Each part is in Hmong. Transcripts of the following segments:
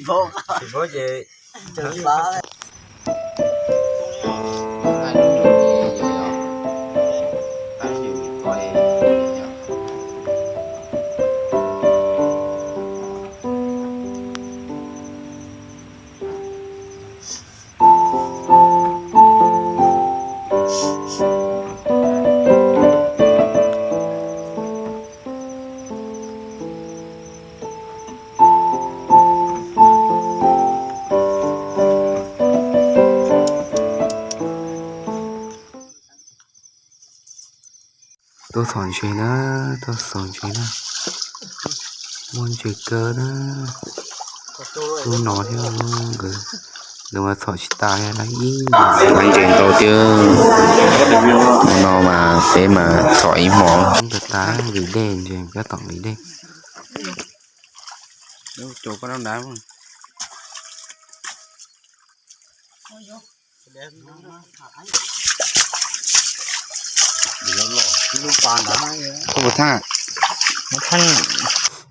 Tsis paub ces Tuaj txhom ntses na, tuaj txhom ntses na. Muaj ntses kawg na. Lub no thiab nkawd, nkawd mas txhom tsis tas li, lawv ib lub ntses ntau thiab. No mas peb mas txhom ib hmos tas tas vim dej, ntses tab tom vim dej.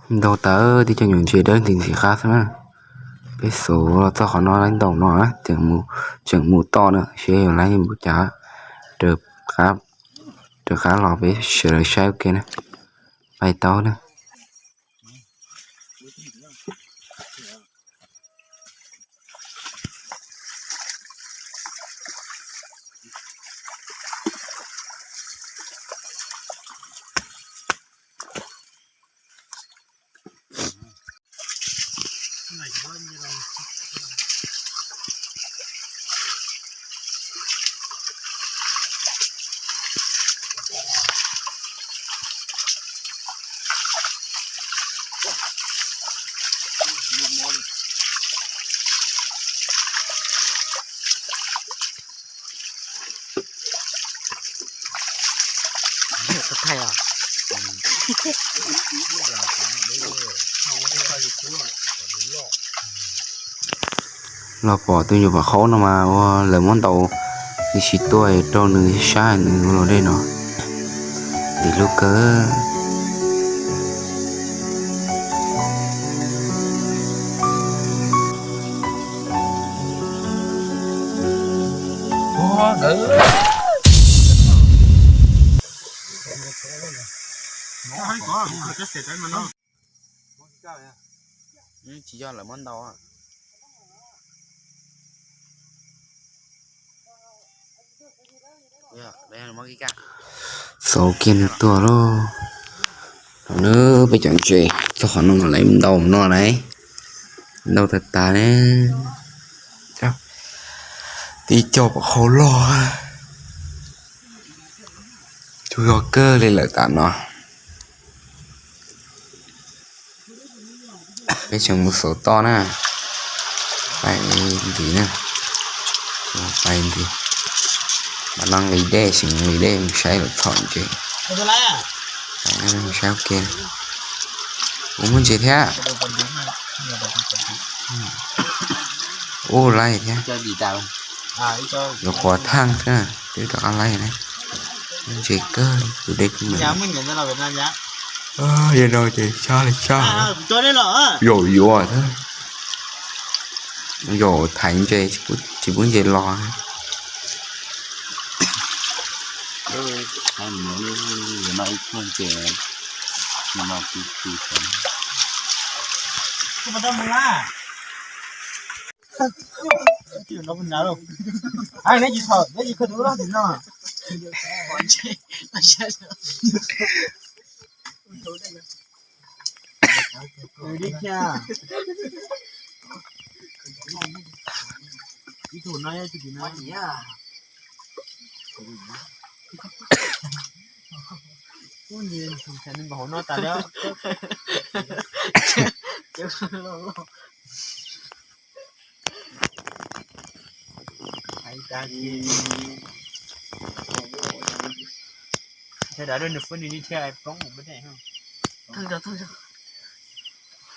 Ntau tas tib co nyuam ntses dawb ntxim ntxim qab xwb na. Peb xuv los txog qhov no lawm, ntau no tseem mus tom na, seb yuav lawm mus cas. Raws qab los peb sawv daws saib ua ke na. Pais tau na. Los pom tus nyuam pam qhaub no mas ua lawv muab ntaus, nws tsis tuaj rau nws sab nws ua luam dej no. Ntxim hlub kawg. Tsis yog lawv muab ntaus. Xauv kiag nws tuaj lauj. Peb cov ntses txog qhov no lawv ntau no lauj. Ntau tas tas ne. Tib co pom qhau loj. Tsuas yog kawg li lawm tam no. Peb tseem mus xauv toj na. Pais ntxiv na. Pais ntxiv. Mam no nqis dej, tseem nqis dej mus saib lawv txhom ntses. Mus saib ua ke. Kuv muaj ntses thiab. Ub, laij thiab. Yuav quav thaj xwb, twb rov qab laij na. Muaj ntses kawg li, tus dej kuj mus. Yog no ces sab li sab. Yaum yuav thiab. Yaum thaiv ntses tsis pub ntses los.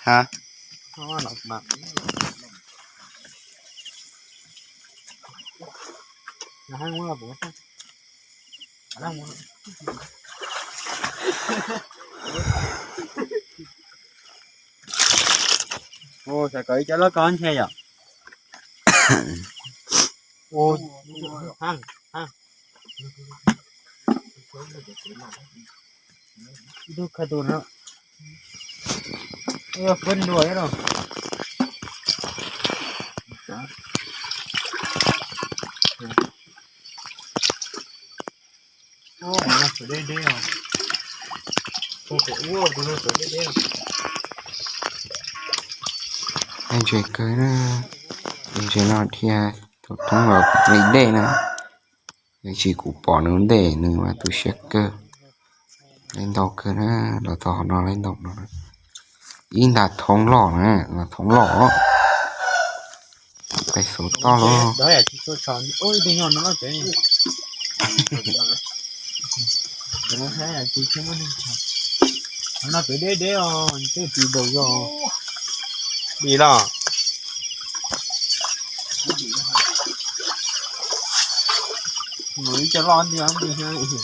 Hab. Xav kom ib co loj ko ntshe yom. Ib tug kha tus no. Ua fuab nruas thiab no. Ua, no sawv deb deb os. Ua, ua, tus no sawv deb deb os. Ntses kawg na, ntses no dhia thaum thoob los li dej na. Tab sis kuv pom nws ntej nws mas tu siab kawg. Laib ntau kawg na, los txog qhov no laib ntau no. Ib nta thoob loj na, nta thoob loj. Pais xauv toj los. No pem deb deb os, tej tis daus yog li los. Mus ib co loj nti nti.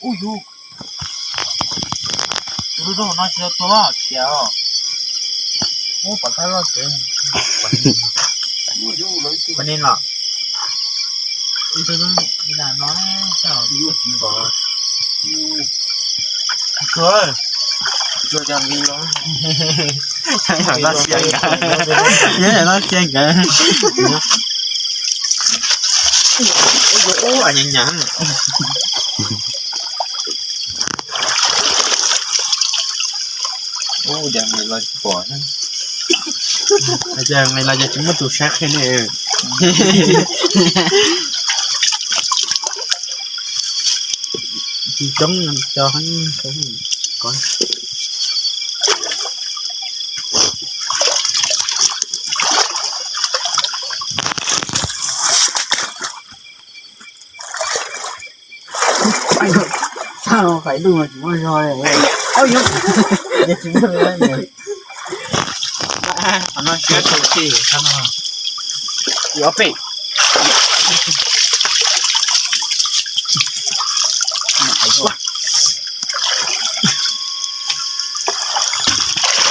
Ub yus, tus zoo no tsis tau tua kiag os. Ub, pom kab loj tsev. Pom ni los. Ib tug ib las no, tsis pom. Tua, tua cov nqi los. Nyob no txia nkawd. Ub, ub, a nyam nyam. Ub, cas nqis los tsis pom. Cas nqis los cas tsis muaj tus saib qhia ne. Tsis coob, cov ko. Txaj qais duj mas tsis muaj zog li. Au yog, tsis muaj li. Qhov no siab tshau tshij, qhov no yog ob peb.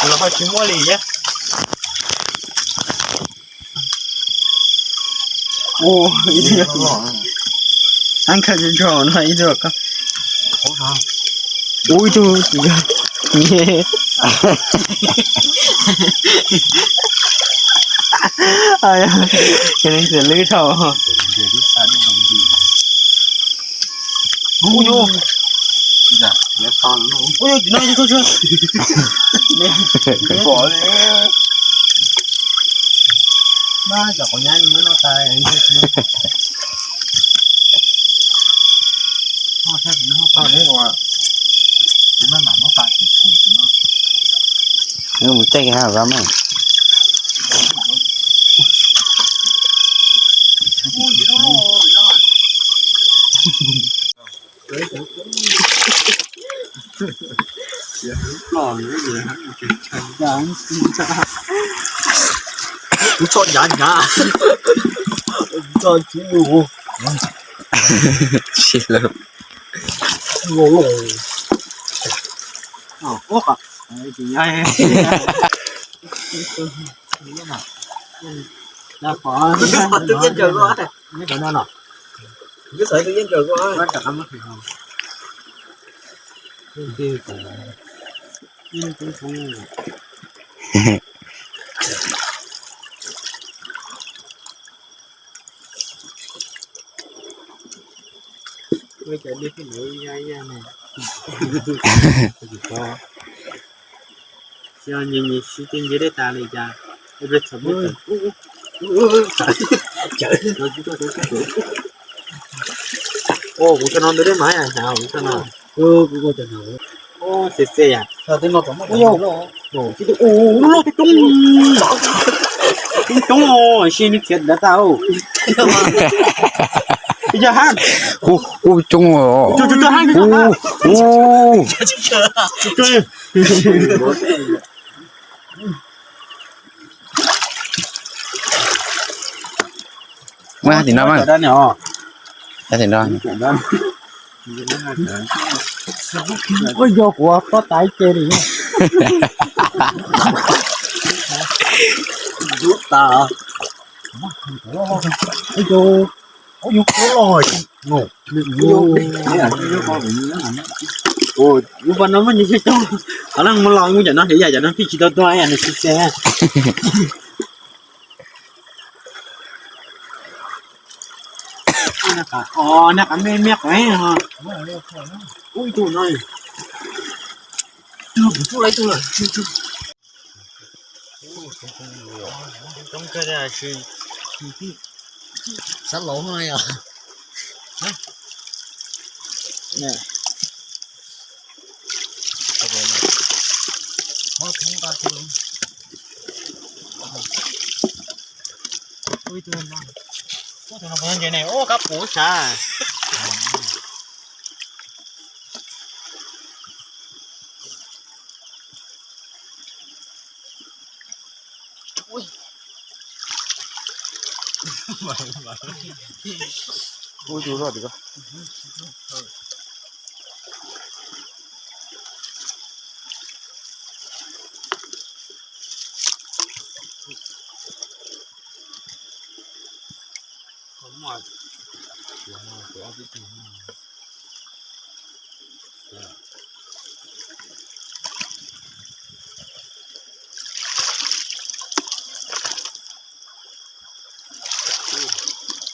Los ho tsis muaj li thiab. Ua, ib tug, ib tug, ib tug ko. Ua, ib tug, ib tug. Ces leej twg lwb dhau. Ua, ua, ua, ua, ua, ua, ua, ua, ua, Mas cov quav nyab nws muab noj tas. Mus caij kiag ha vas mas. Kuv tso nyav nyav, kuv tso tsis lus. Tsis lus. Nyias nyias sib tw nce dej tas li cas. Kuv tso no ntawd dej mas, kuv tso no. Xes xes yam. Ua, loj coob coob, coob coob, si nws khiav ntawd tau. Yog ha, ua coob, ua, muab tim no mas, tim no. Ua yog kuv pob tas ib ce li. Lub pas no muaj nyias xyoo, qhov no mus los mus cov no hiv yam cov no pib tsis tau tuag nws tsis xes. Nag qab me me qhov ub ib tug no, kuv tsuj lawm ib tug lawm. Coob kawg, sab laub no yog. Ua tus no pov ntses ne, ua kab puv sav. Ua tus loj tiag.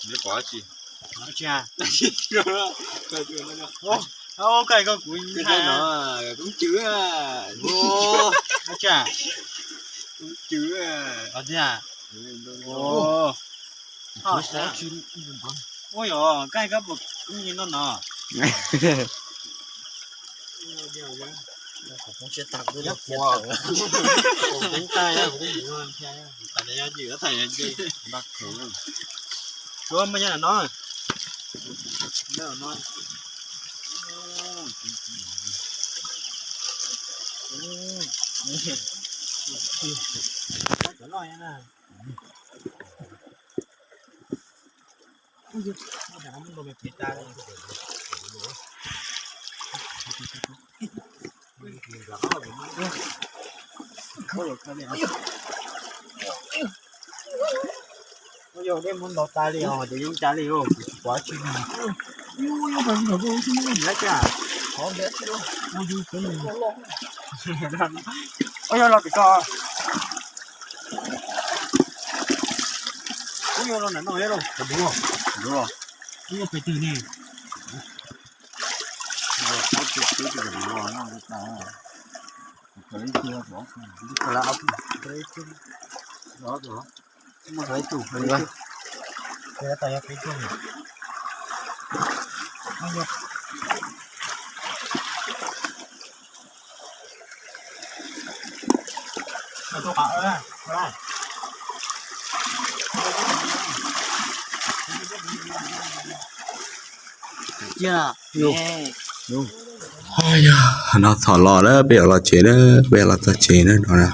Neb pom tsi? Koj koj kuv no, koob cw, koob cw, koob cw. Ua yog koj koj puas koob nto no? Suav muaj nyob no. Ua yog dej muab ntaus tas li os, ces yeej cas li os, kuv tsis pom tsi li. Ua yog los pem ko. Ua yog los ntawm no los, ua yog pem twg ne? Cia. Yog no txhom los lawm, peb yuav los tsev na, peb yuav los txog tsev na no na.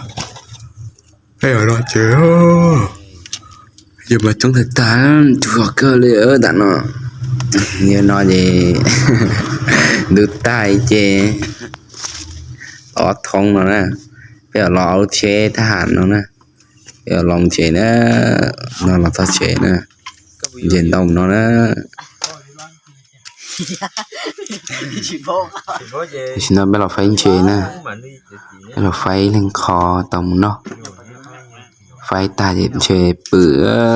Peb yuav los tsev. Yog mas coob tag tag, tsuag kawg li tam no. Yog no ces ntuj tag ces ob thoob no na, peb yuav los ua tsheb thab ham no na. Peb yuav los tsev na, no los txog tsev na. Nce ntoo no na. Tam sim no peb los faib ntses na, peb los faib ib leeg qho tau mus noj. Faib tag ces ntshe pw,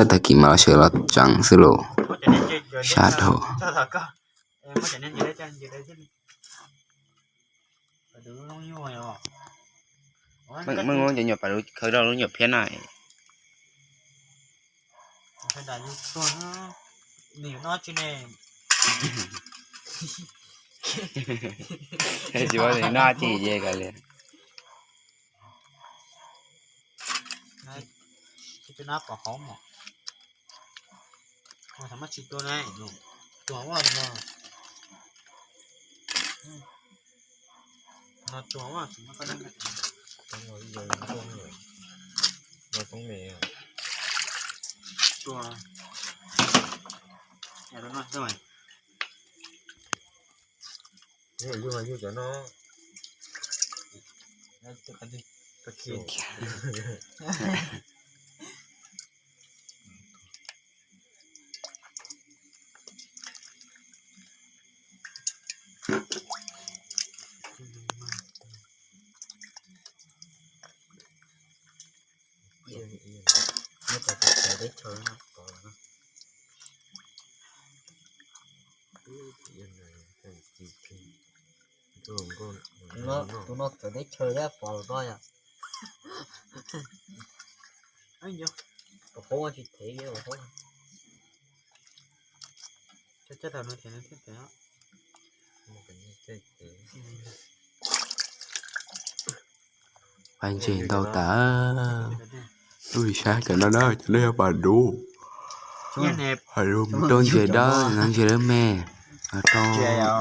tag kis mas los sawv los tseev xwb los. Sab dhau. Meej muab cov nyuam pas khawb rau lub nyuam phiab na. Tsis ua noj tsis ye kav li. Peb nab pov hauv mos. Ua thaum mab tsis tua na, tua ua no. No tua ua tsis muaj koj nab. Tua. Yug yug cov no. Nyob rau txawv teb chaws no pom lawm. Tus no txawv teb chaws thiab pom lawm koj yom. Tus qub tsis thev li tus qub. Pais ntses ntau tas. Lub sab cov no na, cov no yog pas dub. Pas dub mus rau ntses dawb, no ntses dawb me, no rau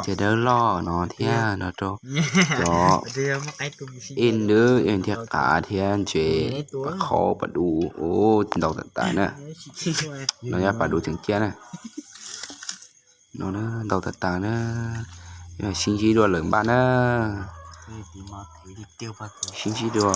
ntses dawb loj no thiab no rau cov ej dawb, ej thiab qav thiab ntses pas qhov pas dub. Ntau tas tas na. No yog pas dub tseem ciaj na. No ntau tas tas na. Sib ntsib dua lwm npaj na. Sib ntsib dua.